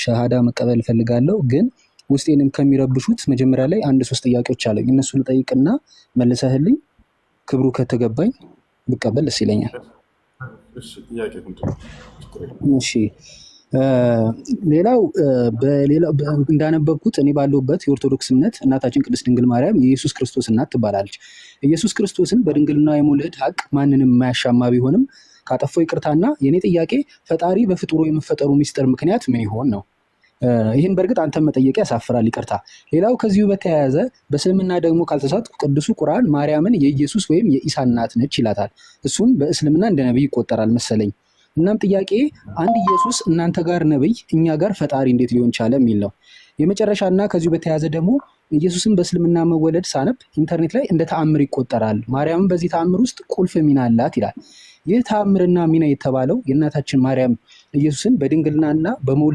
ሸሃዳ መቀበል እፈልጋለሁ፣ ግን ውስጤንም ከሚረብሹት መጀመሪያ ላይ አንድ ሶስት ጥያቄዎች አለኝ። እነሱን ልጠይቅና መልሰህልኝ ክብሩ ከተገባኝ ብቀበል ደስ ይለኛል። እሺ፣ ጥያቄ ምንድን ነው? ችግር የለም። እሺ፣ ሌላው በሌላው እንዳነበብኩት እኔ ባለሁበት የኦርቶዶክስ እምነት እናታችን ቅድስት ድንግል ማርያም የኢየሱስ ክርስቶስ እናት ትባላለች። ኢየሱስ ክርስቶስን በድንግልና የመውለድ ሀቅ ማንንም የማያሻማ ቢሆንም ካጠፋው ይቅርታና የእኔ ጥያቄ ፈጣሪ በፍጡሩ የመፈጠሩ ሚስጥር ምክንያት ምን ይሆን ነው። ይህን በእርግጥ አንተን መጠየቅ ያሳፍራል፣ ይቅርታ። ሌላው ከዚሁ በተያያዘ በእስልምና ደግሞ ካልተሳትኩ ቅዱሱ ቁርአን ማርያምን የኢየሱስ ወይም የኢሳ እናት ነች ይላታል። እሱም በእስልምና እንደ ነቢይ ይቆጠራል መሰለኝ። እናም ጥያቄ አንድ ኢየሱስ እናንተ ጋር ነብይ እኛ ጋር ፈጣሪ እንዴት ሊሆን ቻለ የሚል ነው። የመጨረሻና ከዚሁ በተያያዘ ደግሞ ኢየሱስን በእስልምና መወለድ ሳነብ ኢንተርኔት ላይ እንደ ተአምር ይቆጠራል፣ ማርያምን በዚህ ተአምር ውስጥ ቁልፍ ሚና አላት ይላል። ይህ ተአምርና ሚና የተባለው የእናታችን ማርያም ኢየሱስን በድንግልናና በመውለድ